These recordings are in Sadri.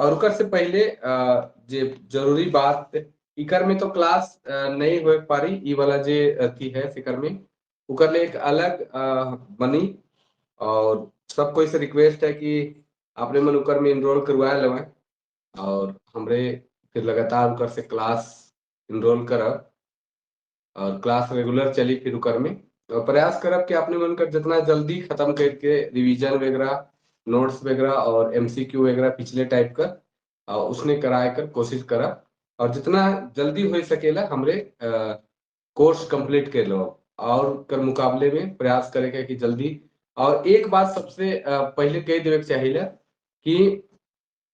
और उकर से पहले जे जरूरी बात इकर में तो क्लास नहीं हो पारी, ई वाला जे अथी है सिकर में उकर ले एक अलग बनी और सब कोई से रिक्वेस्ट है कि आपने मन उकर में इनरोल करवाए लवे और हमरे फिर लगातार उकर से क्लास इनरोल करब और क्लास रेगुलर चली फिर उकर में। तो प्रयास करब कि आपने मन कर जितना जल्दी खत्म करके रिवीजन वगैरह, नोट्स वगैरह और एमसीक्यू वगैरह पिछले टाइप का उसने कराए कर कोशिश करब और जितना जल्दी हो सकेला हमरे कोर्स कंप्लीट कर लो और कर मुकाबले में प्रयास करेगा कि जल्दी। और एक बात सबसे पहले कह देवे के चाहिए कि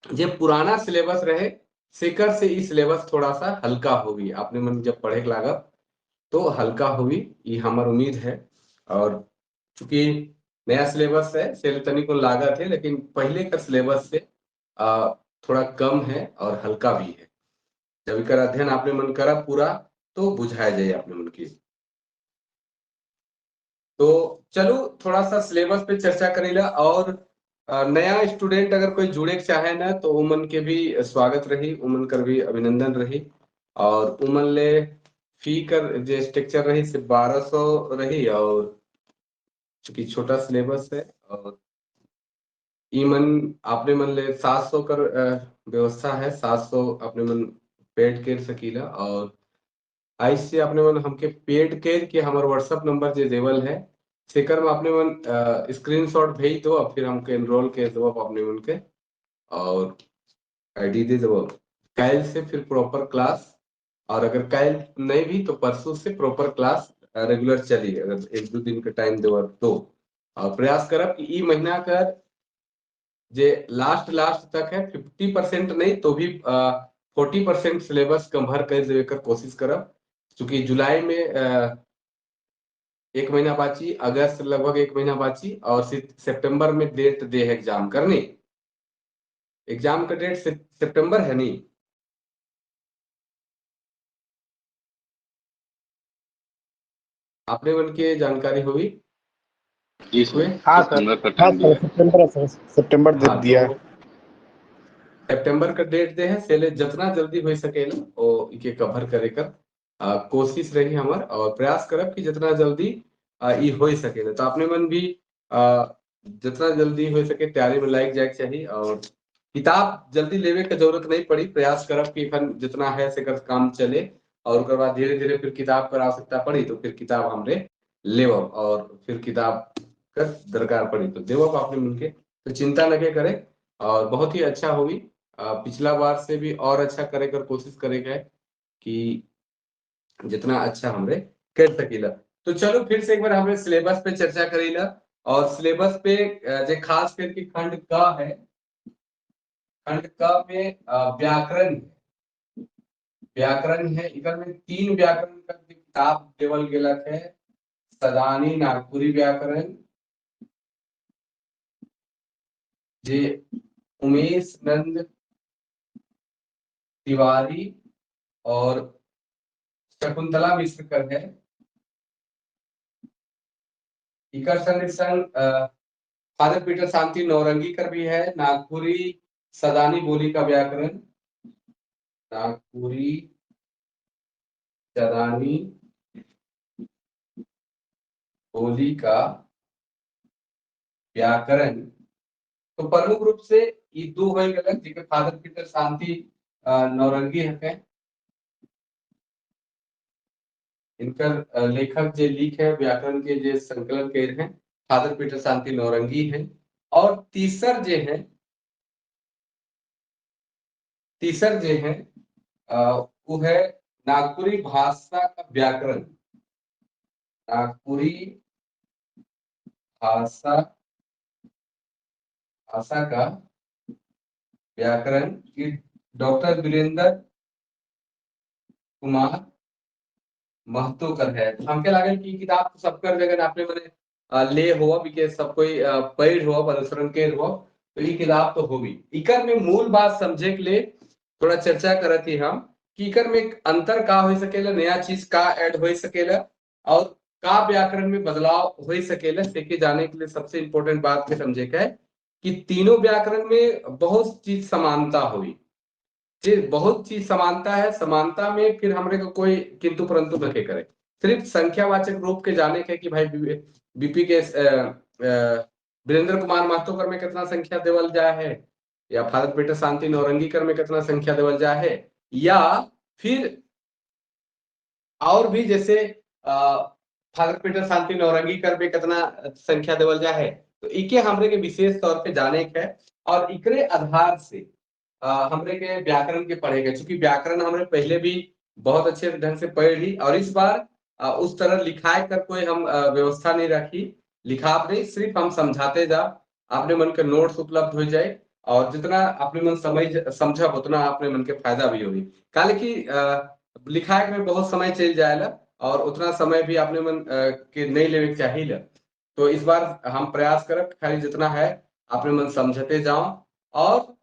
जे पुराना सिलेबस रहे सेकर से ई सिलेबस थोड़ा सा हल्का होगी, आपने मन जब पढ़े के लागब तो हल्का होगी, ये हमार उम्मीद है। और चूंकि नया सिलेबस है से तनी को लागत है, लेकिन पहले का सिलेबस से थोड़ा कम है और हल्का भी है। जब एकर अध्ययन आपने मन करा पूरा तो बुझाया जाए आपने मन की। तो चलो थोड़ा सा सिलेबस पे चर्चा करेला और नया स्टूडेंट अगर कोई जुड़े के चाहे ना तो उमन के भी स्वागत रही, उमन कर भी अभिनंदन रही। और उमन ले फी कर जो स्ट्रक्चर रही सिर्फ 1200 रही और चूंकि छोटा सिलेबस है और ईमन आपने मन ले 700 कर व्यवस्था है, 700 अपने मन पेड कर सकीला। और ऐसे अपने मन हमके पेड कर के हमारे व्हाट्सएप नंबर जो देवल है सेकर में अपने मन स्क्रीनशॉट भेज दो और फिर हमके एनरोल कर दो अपने मन के और आईडी दे दो। कल से फिर प्रॉपर क्लास, और अगर कल नहीं भी तो परसों से प्रॉपर क्लास रेगुलर चली, अगर एक दो दिन का टाइम दो तो। और प्रयास करब कि ई महीना का जे लास्ट लास्ट तक है 50% नहीं तो भी 40% सिलेबस कवर कर देवे कर कोशिश करब। चूंकि जुलाई में एक महीना बाची, अगस्त लगभग एक महीना बाची और सितंबर में डेट दे है एग्जाम करनी। एग्जाम का डेट सितंबर है नहीं? आपने मन के जानकारी हुई? जी सर। हाँ सर, हाँ सर, सितंबर सर, सितंबर दे दिया है। सितंबर का डेट दे है, सेले जितना जल्दी हो सके ओ इके कवर करे कर कोशिश रही हमार और प्रयास करब कि जितना जल्दी ई हो सके। तो अपने मन भी जितना जल्दी हो सके तैयारी में लायक जाए चाहिए और किताब जल्दी लेवे के जरूरत नहीं पड़ी। प्रयास करब कि एखन जितना है से काम चले और उसके बाद धीरे धीरे फिर किताब पर आवश्यकता पड़ी तो फिर किताब हमरे लेवब और फिर किताब का दरकार पड़ी तो देवब आपने मिलके, तो चिंता न के करे और बहुत ही अच्छा होगी। पिछला बार से भी और अच्छा करे कर कोशिश करेगा कि जितना अच्छा हमरे कर सकीला। तो चलो फिर से एक बार हमरे सिलेबस पे चर्चा करेला और सिलेबस पे जो खास करके खंड क है, खंड क में व्याकरण है, व्याकरण है। इधर में 3 व्याकरण का किताब देवल गेलक है, सदानी नागपुरी व्याकरण जे उमेश नंद तिवारी और शकुंतला मिश्र कर है। इकर संग संग फादर पीटर शांति नौरंगी कर भी है, नागपुरी सदानी बोली का व्याकरण, नागपुरी सदानी बोली का व्याकरण। तो प्रमुख रूप से ये दो हो गए जिनके फादर पीटर शांति नौरंगी है, इनकर लेखक जे लिख है व्याकरण के जे संकलन के हैं फादर पीटर शांति नौरंगी हैं। और तीसर जे है, तीसर जे है वो है नागपुरी भाषा का व्याकरण, नागपुरी भाषा भाषा का व्याकरण की डॉक्टर वीरेंद्र कुमार महतो कर है। हमके लागल कि किताब तो सबकर जगह आपने मैंने ले हो के सब कोई पढ़ हो अनुसरण के हो तो ये किताब तो होगी। इकर में मूल बात समझे के लिए थोड़ा चर्चा करत ही हम कि इकर में एक अंतर का हो सकेला, नया चीज का ऐड हो सकेला और का व्याकरण में बदलाव हो सकेला, से के जाने के लिए सबसे इम्पोर्टेंट बात के समझे के है कि तीनों व्याकरण में बहुत चीज समानता हुई, जे बहुत चीज समानता है, समानता में फिर हमरे को कोई किंतु परंतु न करे, सिर्फ संख्यावाचक रूप के जाने के कि भाई बीपी के वीरेंद्र कुमार महतो कर में कितना संख्या देवल जाए है, या फादर पीटर शांति नौरंगी कर में कितना संख्या देवल जाए है, या फिर और भी जैसे फादर पीटर शांति नौरंगी कर में कितना संख्या देवल जाए है। तो इके हमरे के विशेष तौर पे जाने के है और इकरे आधार से हमरे के व्याकरण के पढ़े गए, चूंकि व्याकरण हमरे पहले भी बहुत अच्छे ढंग से पढ़ ली और इस बार उस तरह लिखाए कर कोई हम व्यवस्था नहीं रखी, लिखा नहीं, सिर्फ हम समझाते जा, अपने मन के नोट्स उपलब्ध हो जाए और जितना अपने मन समझा उतना अपने मन के फायदा भी होगी। काले की लिखाए में बहुत समय चल जाएगा और उतना समय भी अपने मन के नहीं लेवे चाहिए। तो इस बार हम प्रयास करब खाली जितना है अपने मन समझते जाओ और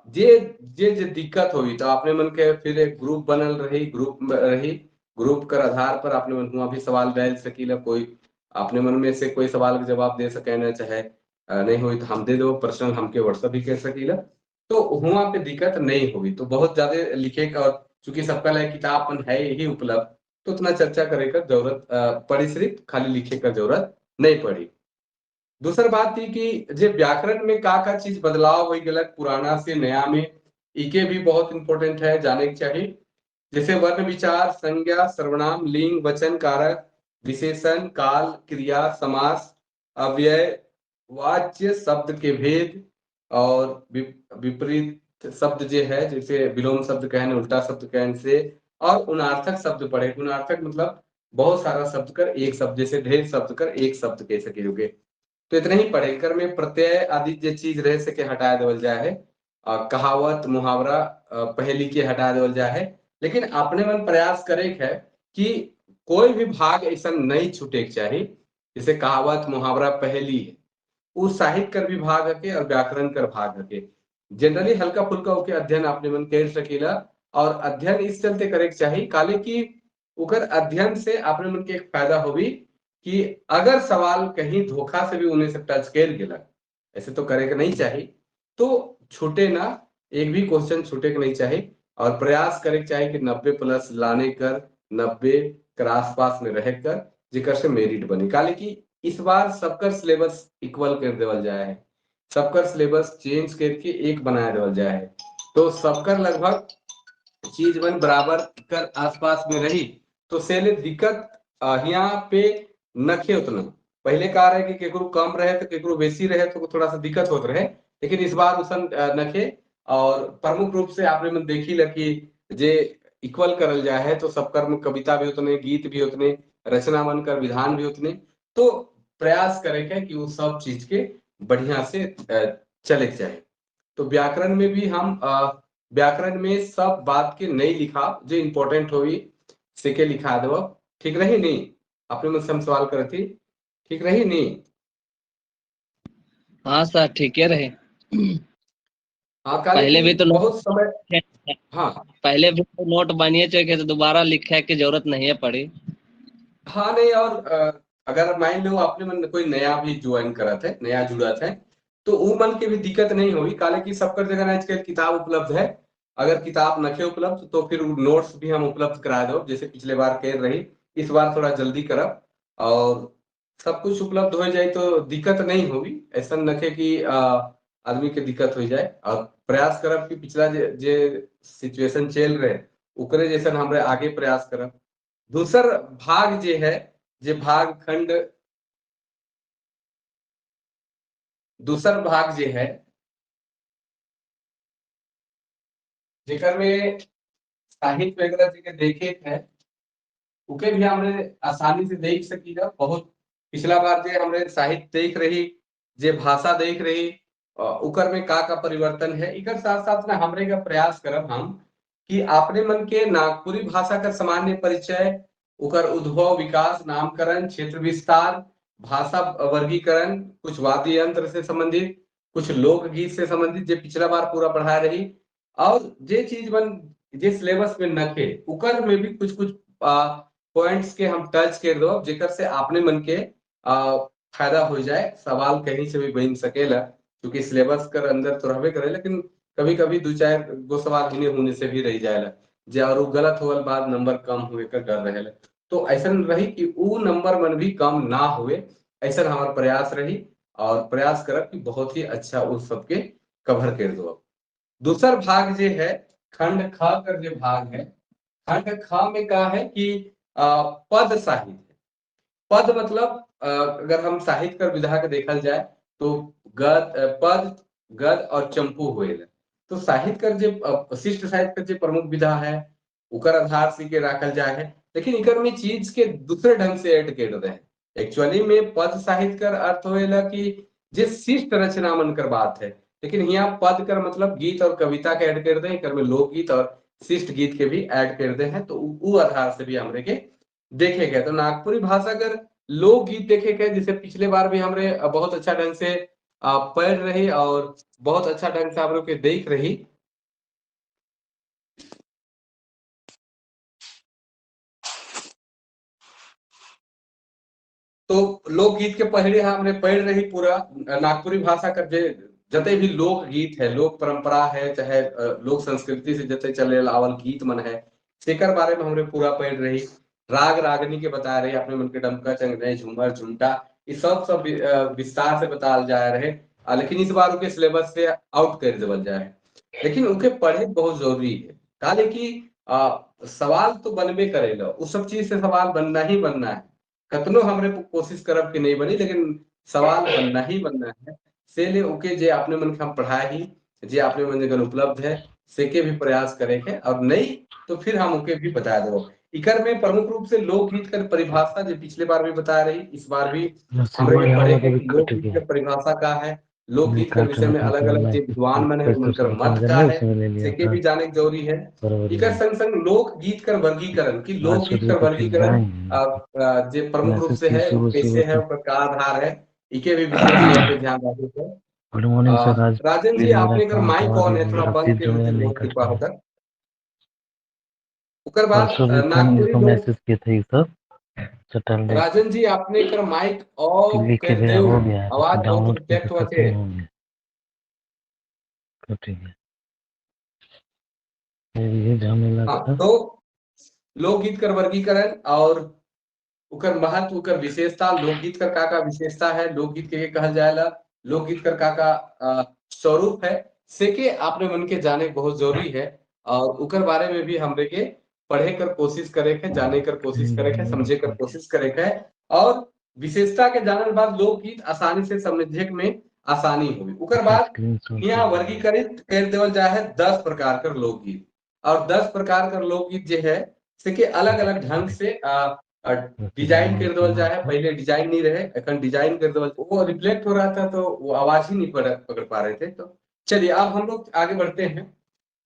जे जे जे दिक्कत होगी तो अपने मन के फिर एक ग्रुप बनल रही, ग्रुप रही, ग्रुप कर आधार पर अपने मन हुआ भी सवाल डाल सकीला, कोई अपने मन में से कोई सवाल के जवाब दे सके ना चाहे नहीं हुई तो हम दे दो, पर्सनल हमके व्हाट्सएप भी कर सकीला, तो हुआ पे दिक्कत नहीं होगी। तो बहुत ज्यादा लिखे और चूंकि सबका लायक किताब है ही उपलब्ध, तो उतना चर्चा करे का जरूरत पड़ी, सिर्फ खाली लिखे का जरूरत नहीं पड़ी। दूसर बात थी कि जे व्याकरण में का का चीज बदलाव हो गया पुराना से नया में, इके भी बहुत इंपॉर्टेंट है जाने के चाहिए। जैसे वर्ण विचार, संज्ञा, सर्वनाम, लिंग, वचन, कारक, विशेषण, काल, क्रिया, समास, अव्यय, वाच्य शब्द के भेद और विपरीत शब्द जे है, जैसे विलोम शब्द कहन, उल्टा शब्द कहन से, और उनार्थक शब्द पढ़े। उनार्थक मतलब बहुत सारा शब्द कर एक शब्द, जैसे ढेर शब्द कर एक शब्द कह सके। तो इतने ही पढ़े कर में प्रत्यय आदि जो चीज रह सके हटा देवल जाए है, कहावत, मुहावरा, पहेली के हटा देवल जाए है। लेकिन अपने मन प्रयास करे है कि कोई भी भाग ऐसा नहीं छूटे चाहिए, जैसे कहावत, मुहावरा, पहेली है, वो साहित्य कर भी भाग हके और व्याकरण कर भाग हके। जनरली हल्का फुल्का ओके अध्ययन अपने मन कर सकीला और अध्ययन इस चलते करे चाहिए काले की उकर अध्ययन से अपने मन के एक फायदा होगी कि अगर सवाल कहीं धोखा से भी उन्हें से टच कर गया, ऐसे तो करे के नहीं चाहिए, तो छूटे ना, एक भी क्वेश्चन छूटे के नहीं चाहिए और प्रयास करे चाहिए कि 90+ लाने कर, 90 कर आसपास में रह कर जिकर से मेरिट बने। काले की इस बार सबकर सिलेबस इक्वल कर देवल जाए है, सबकर सिलेबस चेंज करके एक बनाया देवल जाए है, तो सबकर लगभग चीज बन बराबर कर आसपास में रही, तो सेले दिक्कत यहाँ पे नखे उतना। पहले कहा रहे कि केकरो कम रहे तो केकरो बेसी रहे तो थोड़ा सा दिक्कत होत रहे, लेकिन इस बार उसन नखे और प्रमुख रूप से आपने मन देखी ल कि जे इक्वल करल जाए है तो सबकर में कविता भी उतने, गीत भी उतने, रचना मन कर विधान भी उतने, तो प्रयास करे के कि वो सब चीज के बढ़िया से चले जाए। तो व्याकरण में भी हम व्याकरण में सब बात के नहीं लिखा, जो इम्पोर्टेंट होगी से के लिखा दो, ठीक रही नहीं? अपने मन से हम सवाल करती, ठीक रही नहीं? हाँ सर ठीक है रहे। हाँ, पहले भी तो बहुत समय, हाँ पहले भी तो नोट बनिए चुके तो दोबारा लिखे की जरूरत नहीं है पड़ी। हाँ नहीं, और अगर मान लो आपने मन कोई नया भी ज्वाइन करा थे, नया जुड़ा थे, तो वो मन के भी दिक्कत नहीं होगी, काले की सबकर जगह आजकल किताब उपलब्ध है। अगर किताब नखे उपलब्ध तो फिर नोट्स भी हम उपलब्ध करा दो, जैसे पिछले बार कह रही, इस बार थोड़ा जल्दी करब और सब कुछ उपलब्ध हो जाए तो दिक्कत नहीं होगी। ऐसा नखे कि आदमी के दिक्कत हो जाए। और प्रयास करब कि पिछला जे सिचुएशन चल रहे उकरे जैसा हमरे आगे प्रयास करब। दूसर भाग जे है, जे भाग खंड, दूसर भाग जे है जेकर में साहित्य वगैरह जे देखे है उके भी हमने आसानी से देख सकीला। बहुत पिछला बार जे हमने साहित्य देख रही, जे भाषा देख रही, उकर में का परिवर्तन है, इकर साथ साथ में हमरे का प्रयास करब हम कि अपने मन के नागपुरी भाषा का सामान्य परिचय, उकर उद्भव, विकास, नामकरण, क्षेत्र विस्तार, भाषा वर्गीकरण, कुछ वाद्य यंत्र से संबंधित, कुछ लोकगीत से संबंधित जे पिछला बार पूरा पढ़ा रही, और जे चीज बन जे सिलेबस में नखे उकर में भी कुछ कुछ पॉइंट्स के हम टच कर दो, जेकर से अपने मन के फायदा हो जाए, सवाल कहीं से भी बन सकेला। क्योंकि सिलेबस कर अंदर तो रहबे करे, लेकिन कभी कभी 2-4 गो सवाल हिने होने से भी रह जाएला जे और गलत होल बाद नंबर कम हुए कर डर रहे। तो ऐसा रही कि ऊ नंबर मन भी कम ना हुए, ऐसा हमारा प्रयास रही और प्रयास करब कि बहुत ही अच्छा उस सबके कवर कर दो। दूसर भाग जे है खंड ख कर जो भाग है, खंड ख में का है कि पद साहित्य। पद मतलब अगर हम साहित्य कर विधा के देखल जाए तो गद, पद, गद और चंपू हुए। तो साहित्य कर जो शिष्ट साहित्य कर जो प्रमुख विधा है उकर आधार से के रखल जाए है, लेकिन इकर में चीज के दूसरे ढंग से ऐड कर रहे हैं। एक्चुअली में पद साहित्य कर अर्थ होएला कि जे शिष्ट रचना मन कर बात है, लेकिन यहाँ पद कर मतलब गीत और कविता के ऐड कर दे, इकर में लोकगीत और शिष्ट गीत के भी ऐड कर दे हैं, तो उ आधार से भी हमरे के देखे गए। तो नागपुरी भाषा कर लोकगीत देखे गए, जिसे पिछले बार भी हमरे बहुत अच्छा ढंग से पढ़ रही और बहुत अच्छा ढंग से आप लोग के देख रही। तो लोकगीत के पहले हमने पढ़ रही पूरा नागपुरी भाषा का जते भी लोकगीत है, लोक परंपरा है, चाहे लोक संस्कृति से जते चले आवल गीत मन है, सेकर बारे में हमने पूरा पढ़ रही। राग रागनी के बता रही अपने मन के डमका, चंगने, झूमर, झुमटा, ये सब सब विस्तार से बताल जा रहे, लेकिन इस बार उनके सिलेबस से आउट कर देवल जाए, लेकिन उनके पढ़े बहुत जरूरी है। काले कि सवाल तो बनबे करेला, उस सब चीज से सवाल बनना ही बनना है। कतनो हमरे कोशिश करब कि नहीं बनी, लेकिन सवाल बनना ही बनना है। से ले ओके जे अपने मन के हम पढ़ाए ही, जे अपने मन जगह उपलब्ध है से के भी प्रयास करे के, और नहीं तो फिर हम ओके भी बता दो। इकर में प्रमुख रूप से लोकगीत कर परिभाषा जो पिछले बार भी बता रही, इस बार भी हमरे पढ़े के लोकगीत कर परिभाषा का है, लोकगीत के विषय में अलग अलग जो विद्वान मन है उनकर मत का है, से भी जाने की जरूरी है। इकर संग संग लोकगीत कर वर्गीकरण कि लोकगीत कर वर्गीकरण जो प्रमुख रूप से है कैसे है, ओकर का आधार है, इके भी विशेष तौर पे ध्यान रखे के। गुड मॉर्निंग सर, आज राजन जी आपने कर माइक ऑन है, थोड़ा बंद कर देते बहुत कृपा होता। ओकर बाद नागपुरी मैसेज किए थे सर, राजन जी आपने कर माइक ऑफ कर देव, आवाज बहुत रिजेक्ट होते ठीक है, ये झमेला था। तो लोकगीत कर वर्गीकरण और उकर महत्व, उकर विशेषता, लोकगीत कर का का विशेषता है, लोकगीत के कहल जाएला, लोकगीत कर का का स्वरूप है, से के आपने मन के जाने बहुत जरूरी है। और उकर बारे में भी हमरे के पढ़े कर कोशिश करे के, जाने कर कोशिश करे के, समझे कर कोशिश करे के, और विशेषता के जानने बाद लोकगीत आसानी से समझे में आसानी होगी। उकर बाद यहाँ वर्गीकृत कर देवल जाए है 10 प्रकार कर लोकगीत, और 10 प्रकार कर लोकगीत जो है से के अलग अलग ढंग से डिजाइन कर देवल जाए है। पहले डिजाइन नहीं रहे, अखन डिजाइन कर देवल, वो रिफ्लेक्ट हो रहा था तो वो आवाज ही नहीं पकड़ पा रहे थे। तो चलिए अब हम लोग आगे बढ़ते हैं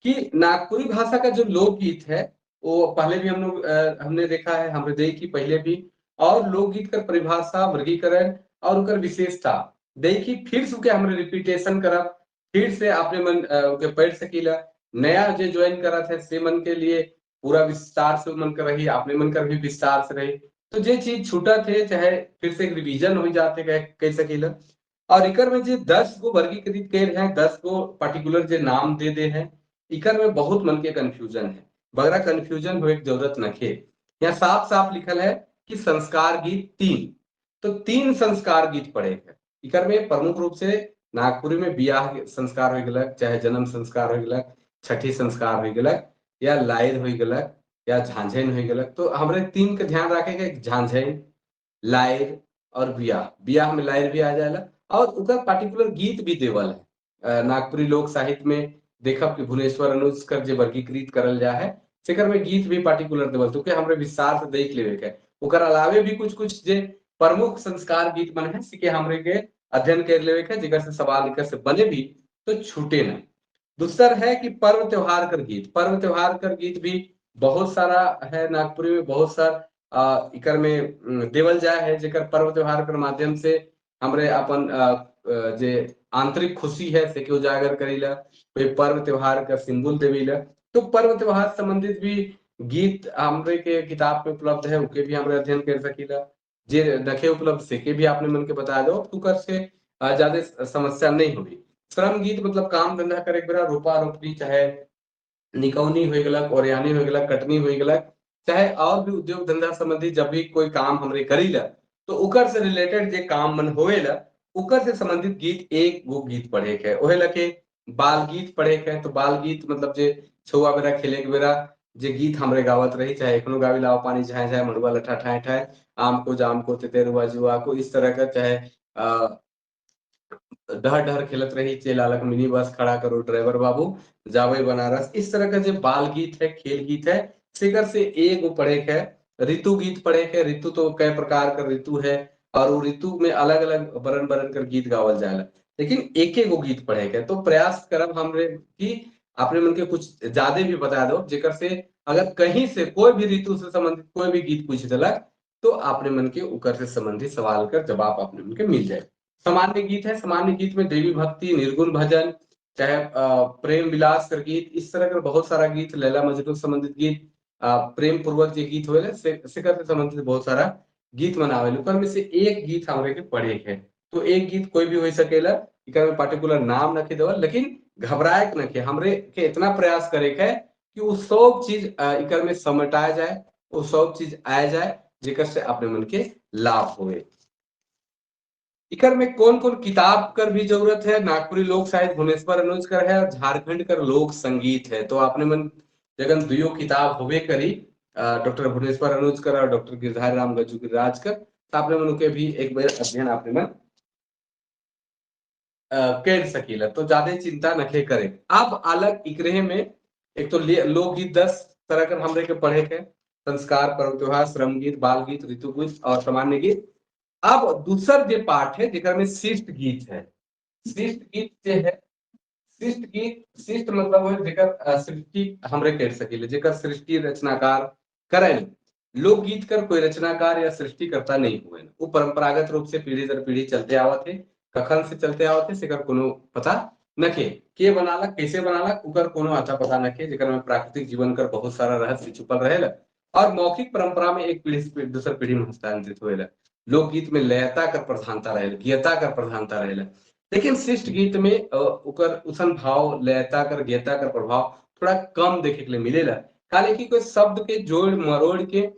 कि नागपुरी भाषा का जो लोकगीत है वो पहले भी हम लोग हमने देखा है, हमने देखी पहले भी, और लोकगीत का परिभाषा, वर्गीकरण और उनकर विशेषता देखी। फिर से हमने रिपीटेशन करब, फिर से आपने मन के पढ़ सकीला, नया जो ज्वाइन करा था से मन के लिए पूरा विस्तार से मन कर रही, आपने मन कर भी विस्तार से रही, तो जे चीज छूटा थे चाहे फिर से एक रिविजन हो जाते कह सकीला। और इकर में जो 10 गो वर्गीकृत कर हैं, 10 गो पर्टिकुलर जो नाम दे दे हैं, इकर में बहुत मन के कंफ्यूजन है, बगरा कंफ्यूजन हो एक जरूरत नखे। यहाँ साफ साफ लिखल है कि संस्कार गीत 3, तो 3 संस्कार गीत पढ़े है। इकर में प्रमुख रूप से नागपुरी में ब्याह संस्कार हो गलक, चाहे जन्म संस्कार हो गलक, छठी संस्कार हो गलक, या लाइद हो गलक, या झांझैन हो गलक। तो हमरे 3 के ध्यान रखे के, झांझैन, लाइद और ब्याह। ब्याह में लाइद भी आ जाएगा और उनका पर्टिकुलर गीत भी देवल है। नागपुरी लोक साहित्य में देखब कि भुवनेश्वर अनुज कर जो वर्गीकृत करल जा है, सेकर में गीत भी पर्टिकुलर देवल, तो के हमरे विस्तार से देख लेवे के। ओकर अलावे भी कुछ कुछ जे प्रमुख संस्कार गीत मन है से हमरे के अध्ययन कर लेवे के, जेकर से सवाल एकर से बने भी तो छूटे ना। दूसर है कि पर्व त्योहार कर गीत, पर्व त्योहार कर गीत भी बहुत सारा है नागपुरी में, बहुत सारा इकर में देवल जाए है, जेकर पर्व त्योहार कर माध्यम से हमरे अपन जे आंतरिक खुशी है से के उजागर करीला, कोई पर्व त्योहार का सिंबुल देवीला। तो पर्व त्योहार संबंधित भी गीत हमरे के किताब में उपलब्ध है, उके भी हमरे अध्ययन कर सकीला, जे नखे उपलब्ध से के भी आपने मन के बता दो, तो कर से ज्यादा समस्या नहीं होगी। श्रम गीत मतलब काम धंधा करे के बेरा रोपा रोपनी, चाहे निकौनी हो गलक, ओरियानी हो गलक, कटनी हो गलक, चाहे और भी उद्योग धंधा संबंधी जब भी कोई काम हमरे करीला तो उकर से रिलेटेड जे काम मन होवेला उकर से संबंधित गीत एक वो गीत पढ़े के है। ओहे लके बाल गीत पढ़े के है। तो बाल गीत मतलब जे छुआ बेरा खेले के बेरा जे गीत हमरे गावत रही, चाहे एखनो गावी लाओ पानी झाए झाए मड़ुआ लठा ठाए ठाए, आम को जाम को तेतेरुआ जुआ को, इस तरह का, चाहे डहर डहर खेलत रही, चेलालक मिनी बस खड़ा करो ड्राइवर बाबू जावे बनारस, इस तरह का जो बाल गीत है, खेल गीत है, सिकर से एक वो पढ़े के है। ऋतु गीत पढ़े के, ऋतु तो कई प्रकार का ऋतु है और वो ऋतु में अलग अलग बरन बरन कर गीत गावल जाएला, लेकिन एक एक वो गीत पढ़े के। तो प्रयास करब हमरे कि अपने मन के कुछ ज्यादा भी बता दो, जेकर से अगर कहीं से कोई भी ऋतु से संबंधित कोई भी गीत पूछ दिलक तो अपने मन के उकर से संबंधित सवाल कर जवाब अपने मन के मिल जाए। सामान्य गीत है, सामान्य गीत में देवी भक्ति, निर्गुण भजन, चाहे प्रेम विलास कर गीत, इस तरह का बहुत सारा गीत, लैला मजनू संबंधित गीत, प्रेम पूर्वक जो गीत होले से संबंधित बहुत सारा गीत मनावेल। उकर में से एक गीत हमरे के पढ़े के, तो एक गीत कोई भी हो सकेला, इकर में पर्टिकुलर नाम नखे देवल, लेकिन घबराए के नखे, हमरे के इतना प्रयास करे के कि वो सब चीज इकर में समेटाया जाए, वो सब चीज आया जाए जेकर से अपने मन के लाभ होवे। इकर में कौन कौन किताब कर भी जरूरत है, नागपुरी लोक साहित्य भुवनेश्वर अनुज कर है और झारखंड कर लोक संगीत है। तो आपने मन जगन दुयो किताब होवे करी, डॉक्टर भुवनेश्वर अनुज कर और डॉक्टर गिरधारी राम गज्जू गिरिराज कर, तो आपने मन के भी एक बार अध्ययन आपने मन कर सकीला, तो ज्यादा चिंता नखे करे। अब अलग इकरे में एक तो लोकगीत 10 तरह कर हमरे के पढ़े के, संस्कार, पर्व त्योहार, श्रम गीत, बाल गीत, ऋतु गीत और सामान्य गीत। अब दूसर जो पाठ है जेकर में शिष्ट गीत है, शिष्ट गीत जे है, शिष्ट गीत, शिष्ट मतलब है जेकर सृष्टि हमरे कर सकीले, जेकर सृष्टि रचनाकार करे। लोकगीत कर कोई रचनाकार या सृष्टिकर्ता नहीं हुए, वो परंपरागत रूप से पीढ़ी दर पीढ़ी चलते आवत है, कखन से चलते आवत है सेकर कोनो पता नखे, के बनाला कैसे बनाला उकर कोनो आता पता नखे, जेकर में प्राकृतिक जीवन कर बहुत सारा रहस्य छुपल रहेला और मौखिक परंपरा में एक पीढ़ी से दूसर पीढ़ी में हस्तांतरित होएला। लोकगीत में लयता कर प्रधानता रहेला, गेयता कर प्रधानता रहेला, लेकिन शिष्ट गीत में उकर उसन भाव, लयता कर, गेयता कर प्रभाव थोड़ा कम देखे के लिए मिलेला। काले कि कोई शब्द के जोड़ मरोड़ के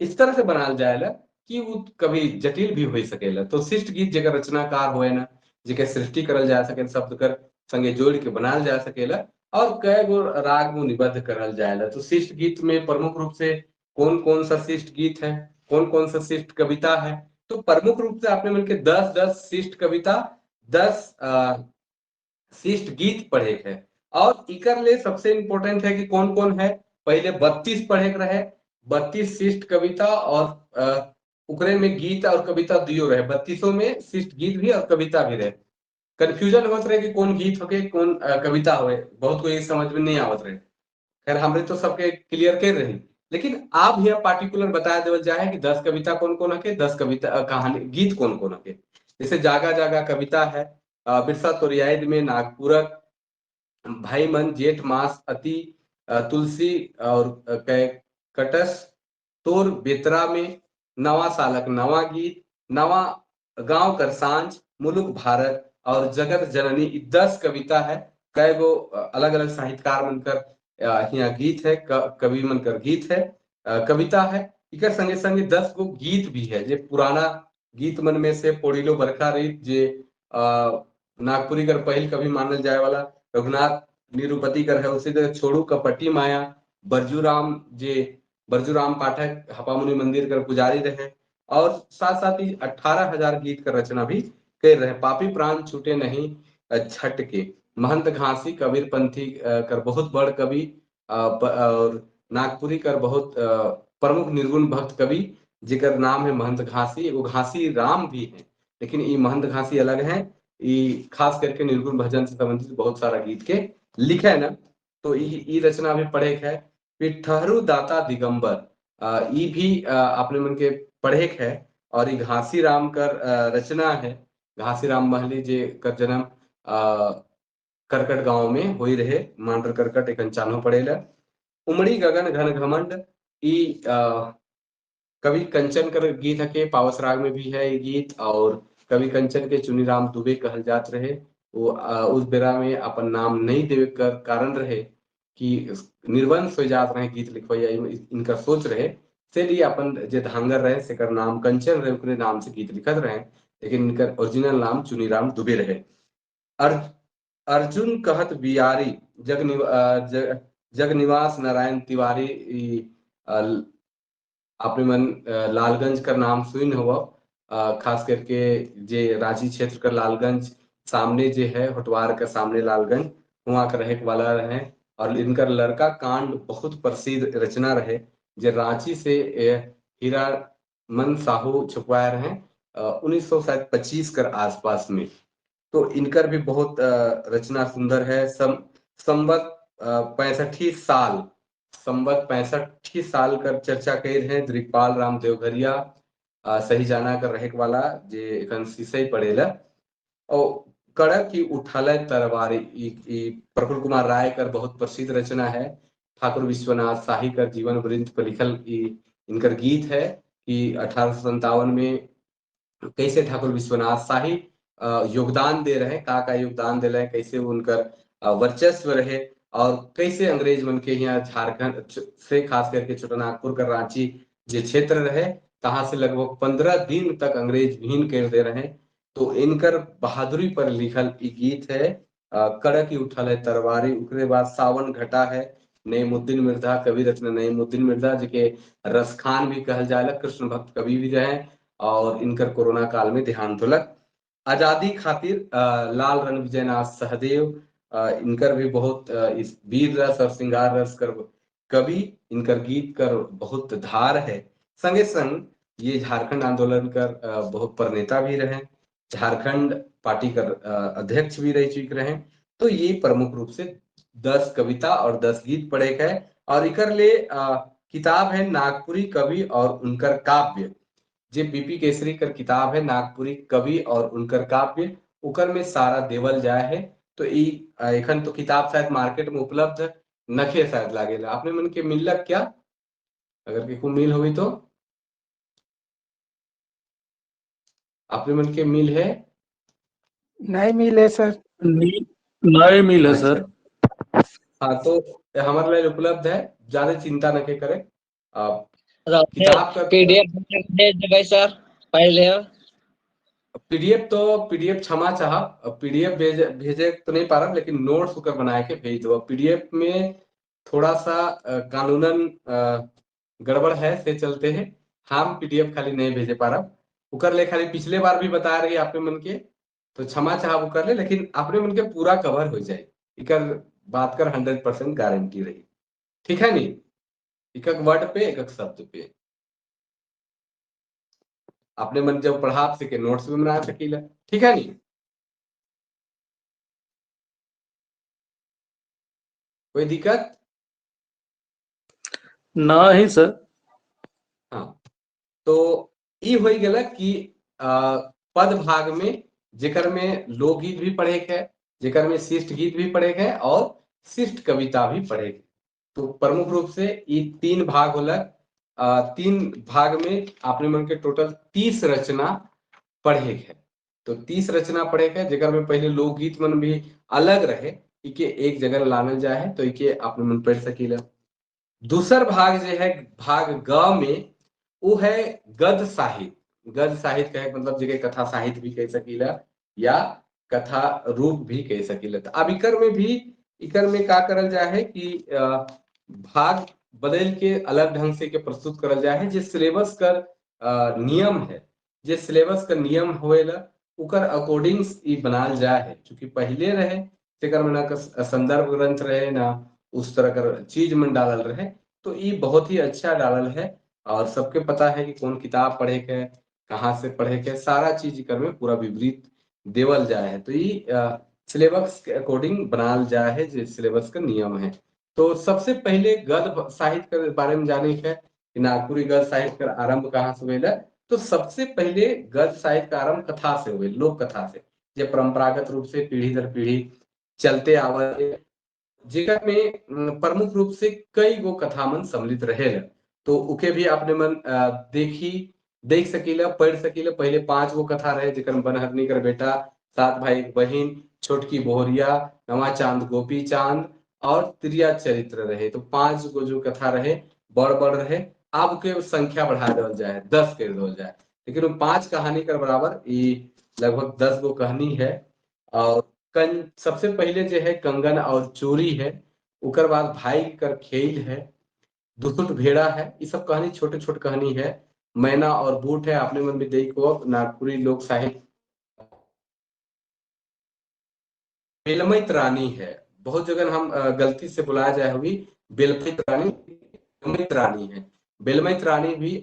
इस तरह से बनाल जाएला कि वो कभी जटिल भी हो सकेला। तो शिष्ट गीत जेकर रचनाकार होए ना, जेकर सृष्टि करल जा सके, शब्द कर संगे जोड़ के बनाल जा सकेला और कई गो राग में निबद्ध करल जाएला। तो शिष्ट गीत में प्रमुख रूप से कौन कौन सा शिष्ट गीत है, कौन कौन सा शिष्ट कविता है, तो प्रमुख रूप से आपने मिलकर 10-10 शिष्ट कविता, 10 शिष्ट गीत पढ़े है। और इकर ले सबसे इंपॉर्टेंट है कि कौन कौन है, पहले 32 पढ़े रहे, 32 शिष्ट कविता और उकरे में गीत और कविता दियो रहे, 32 में शिष्ट गीत भी और कविता भी रहे। कंफ्यूजन होत रहे कि कौन गीत होके कौन कविता होए, बहुत कोई समझ में नहीं आवत रहे। खैर हमरे तो सबके क्लियर कर रही, लेकिन आप यह पार्टिकुलर बताया देवल जाए कि 10 कविता कौन कौन हके, 10 कविता कहानी गीत कौन कौन हके। जैसे जागा जागा कविता है, बिरसा तोरियाद में नागपुरक, भाई मन, जेठ मास, अति, तुलसी और कटस, तोर बेतरा में, नवा सालक नवा गीत, नवा गांव कर सांझ, मुलुक भारत और जगत जननी, 10 कविता है। कई गो अलग अलग साहित्यकार मनकर यहाँ गीत है, कवि मनकर गीत है, कविता है। इकर संगे संगे 10 गो गीत भी है, जे पुराना गीत मन में से पोड़ीलो बरखा रीत, जे नागपुरी कर पहल कवि मानल जाए वाला रघुनाथ निरुपति कर है, उसी तरह छोड़ू कपटी माया, बरजूराम, जे बरजूराम पाठक हपामुनि मंदिर कर पुजारी रहे और साथ साथ ही 18,000 गीत कर रचना भी कर रहे। पापी प्राण छूटे नहीं छट के, महंत घासी कबीर पंथी कर बहुत बड़ कवि और नागपुरी कर बहुत प्रमुख निर्गुण भक्त कवि जिकर नाम है महंत घासी। वो घासी राम भी है, लेकिन ये महंत घासी अलग है, ये खास करके निर्गुण भजन से संबंधित बहुत सारा गीत के लिखे है ना, तो ये रचना भी पढ़े है। फिर ठहरू दाता दिगंबर, ये भी आपने मन के पढ़े है और ये घासी राम कर रचना है। घासी राम महली जे कर जन्म करकट गांव में हो रहे, मांडर करकट एक अंचानो पड़ेला। उमड़ी गगन घन घमंड, ई कवि कंचन कर गीत है के पावस राग में भी है ये गीत और कवि कंचन के चुनीराम दुबे कहल जात रहे, वो उस बेरा में अपन नाम नहीं देवे कर कारण रहे कि निर्वंश हो जात रहे गीत लिखवैया, इनका सोच रहे से लिए अपन जे धांगर रहे सेकर नाम कंचन रहे उनके नाम से गीत लिखत रहे, लेकिन इनकर ओरिजिनल नाम चुनीराम दुबे रहे। अर्जुन कहत बियारी जगनिवास नारायण तिवारी, आपने मन लालगंज का नाम सुन हुआ, खास करके जे रांची क्षेत्र का लालगंज सामने जे है होटवार के सामने लालगंज, वहाँ का रहे वाला रहे। और इनका लड़का कांड बहुत प्रसिद्ध रचना रहे जे रांची से हीरा मन साहू छपवाए रहे 1925 कर आसपास में। तो इनकर भी बहुत रचना सुंदर है। संवत 65 साल, संवत 65 साल कर चर्चा कर रहे हैं दृगपाल राम देवघरिया सही जाना कर रहे वाला जे एखन शीशे पड़ेला। और कड़क की उठाले तरवारी प्रफुल्ल कुमार राय कर बहुत प्रसिद्ध रचना है। ठाकुर विश्वनाथ शाही कर जीवन वृंत पर लिखल इनकर गीत है कि 1857 में कैसे ठाकुर विश्वनाथ शाही योगदान दे रहे, का योगदान दे रहे, कैसे उनकर वर्चस्व रहे और कैसे अंग्रेज मन के यहाँ झारखंड से खास करके छोटानागपुर कर रांची जो क्षेत्र रहे तहां से लगभग 15 दिन तक अंग्रेज विहीन कर दे रहे। तो इनकर बहादुरी पर लिखल गीत है कड़क ही उठल है तरवारी। उकरे बाद सावन घटा है नईमुद्दीन मिर्जा, कवि रचना नईमुद्दीन मिर्जा जी के रसखान भी कहल जाला, कृष्ण भक्त कवि भी रहे और इनकर कोरोना काल में देहांत होलक। आजादी खातिर लाल रण विजयनाथ सहदेव, इनकर भी बहुत इस वीर रस और श्रृंगार रस कर कवि, इनकर गीत कर बहुत धार है। संगे संग ये झारखंड आंदोलन कर बहुत प्रणेता भी रहे, झारखंड पार्टी कर अध्यक्ष भी रह चुके रहे। तो ये प्रमुख रूप से 10 कविता और 10 गीत पढ़े गए। और इकर ले किताब है नागपुरी कवि और उनकर काव्य, जे बीपी केसरी कर किताब है नागपुरी कवि और उनकर काव्य, उकर में सारा देवल जाए है। तो एखन तो किताब शायद मार्केट में उपलब्ध नखे शायद लागेला, आपने मन के मिलक क्या? अगर केकू मिल हुई तो आपने मन के मिल है? नहीं मिले सर, नहीं मिले सर। हाँ तो हमारे लिए उपलब्ध है, ज्यादा चिंता न के करे। किताब का पीडीएफ भेज देबै सर पहले। पीडीएफ तो पीडीएफ क्षमा चाह, पीडीएफ भेजे तो नहीं पा रहा, लेकिन नोट्स होकर बनाए के भेज दो। पीडीएफ में थोड़ा सा कानूनन गड़बड़ है से चलते हैं हम पीडीएफ खाली नहीं भेजे पा रहा। उकर ले खाली पिछले बार भी बता रही आपने मन के, तो क्षमा चाह वो कर ले, लेकिन अपने मन के पूरा कवर हो जाए इकर बात कर 100% गारंटी रही, ठीक है नहीं? एक वर्ड पे एक शब्द पे अपने मन जब पढ़ा सके नोट्स भी बना सकीला, ठीक है नहीं? कोई दिक्कत ना ही सर। हाँ तो ये हो गया कि पद भाग में जेकर में लोकगीत भी पढ़े के, जेकर में शिष्ट गीत भी पढ़े के और शिष्ट कविता भी पढ़े के। तो प्रमुख रूप से ये 3 भाग होला। 3 भाग में आपने मन के टोटल 30 रचना पढ़े के। तो 30 रचना पढ़े के जेकर में पहले लोकगीत मन भी अलग रहे, इके एक जगह लानल जाए है तो इके आपने मन पढ़ सकीला। दूसर भाग जो है भाग ग में वो है गद्य साहित्य। गद्य साहित्य कहे मतलब जगह कथा साहित्य भी कह सकीला या कथा रूप भी कह सकीला। तो अब इकर में भी इकर में का करल जाए है कि भाग बदल के अलग ढंग से के प्रस्तुत करल जाए है। जिस सिलेबस कर नियम है, जिस सिलेबस का नियम होएला उकर अकॉर्डिंग ई बनाल जाए है। चूंकि पहले रहे तेकर में ना संदर्भ ग्रंथ रहे ना उस तरह का चीज मन डालल रहे, तो ये बहुत ही अच्छा डालल है और सबके पता है कि कौन किताब पढ़े के कहाँ से पढ़े के सारा चीज इकर में पूरा विवरित देवल जाए है। तो ये सिलेबस के अकॉर्डिंग बनाल जाए है जो सिलेबस का नियम है। तो सबसे पहले गद्य साहित्य के बारे में जाने के कि नागपुरी गद्य साहित्य का आरंभ कहाँ से हुआ, तो सबसे पहले गद्य साहित्य का आरंभ कथा से हुए, लोक कथा से, जो परंपरागत रूप से पीढ़ी दर पीढ़ी चलते आवा, जेकर में प्रमुख रूप से कई गो कथा मन सम्मिलित रहे। तो उके भी आपने मन देख सकीला पढ़ सकीला। पहले 5 गो कथा रहे जेकर बनहरनी कर बेटा, 7 भाई एक बहिन, छोटकी बोहरिया, नवा चांद गोपी चांद और त्रिया चरित्र रहे। तो 5 गो जो कथा रहे बड़ बड़ रहे, अब के संख्या बढ़ा देवल जाए, 10 कर देवल जाए, लेकिन वो 5 कहानी कर बराबर ये लगभग 10 गो कहानी है। और सबसे पहले जो है कंगन और चोरी है, उकर बाद भाई कर खेल है, दुसुट भेड़ा है, ये सब कहानी छोटे छोटे कहानी है। मैना और बूट है, आपने मन भी देखो नागपुरी लोक साहित्य। बेलमैत रानी है, बहुत जगह हम गलती से बुलाया जाए होगी बेलमैत रानी, बेलमैत रानी है, बेलमैत रानी भी।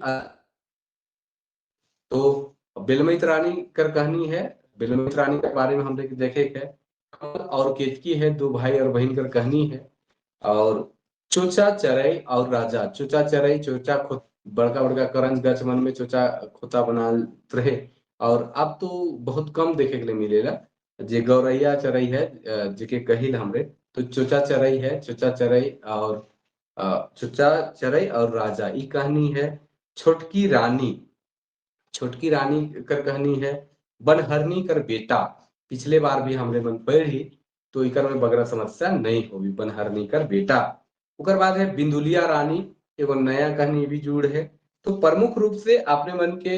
तो बेलमैत रानी कर कहानी है, बेलमैत रानी के बारे में हम देखे है। और केतकी है, दो भाई और बहन कर कहानी है। और चोचा चरई और राजा, चोचा चरई चोचा खोत, बड़का बड़का करंज गच मन में चोचा खोता बना रहे, और अब तो बहुत कम देखे के लिए मिलेला। जे गौरैया चरई है जेके कहिल हमरे, तो चोचा चरई है, चोचा चरई और चोचा चरई और राजा ई कहानी है। छोटकी रानी, छोटकी रानी कर कहानी है। बनहरनी कर बेटा, पिछले बार भी हमरे मन पढ़ी तो इकर में बगरा समस्या नहीं होगी, बनहरनी कर बेटा। उकर बाद है बिंदुलिया रानी, एगो नया कहानी भी जुड़ है। तो प्रमुख रूप से आपने मन के